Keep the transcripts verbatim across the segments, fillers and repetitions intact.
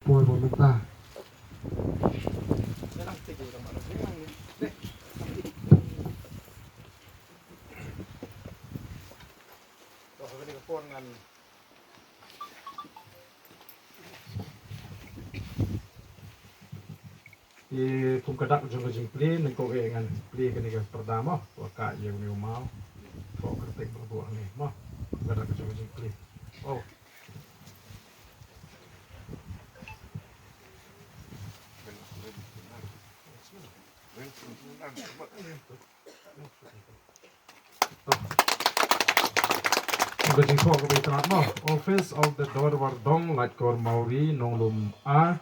Moi ba mynta. Te kum ka dak jong ka jingplie, nyngkong eh ngan plie kane ka pyrda mo, wa ka ïa une u maw. Ko kyrteng ba buh hangne mo. Kum ka dak jong ka jingplie. Oh. Ka jingthoh kaba itynnad mo. Office of the Dorbar Dong, Laitkor Mawri, Nonglum A,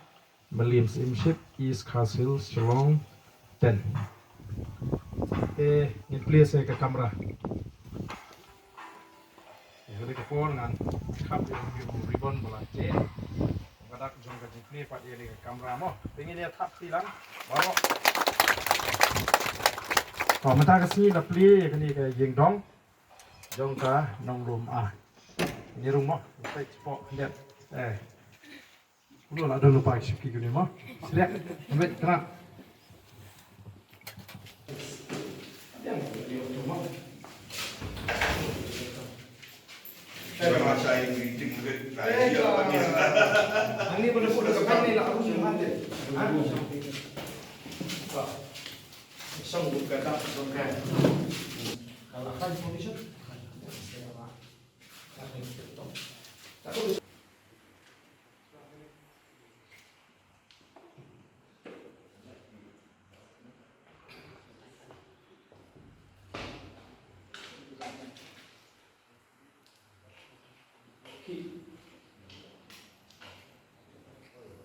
Mylliem Syiemship, East Khasi Hills, Shillong, ten. Eh, ngin plie sa ka kamra. Ïa kane ka por ngan khap ïa u ribbon ba la jia. Ka dak jong ka jingplie pat ïa kane ka kamra mo. Te ngin ïa thap kti lang baroh. To mynta ka sngi la plie ïa kane ka ïing dong jong ka Nonglum A. Ngi rung mo, peit shapoh khyndiat. Eh. Kumno la don lypa ki shipki kine mo. Sliak, ambet, kynrad. Hangne ba la buh da ka bang ne la arung hangne. Ha? Song buka dak, song ka. Ka la high foundation.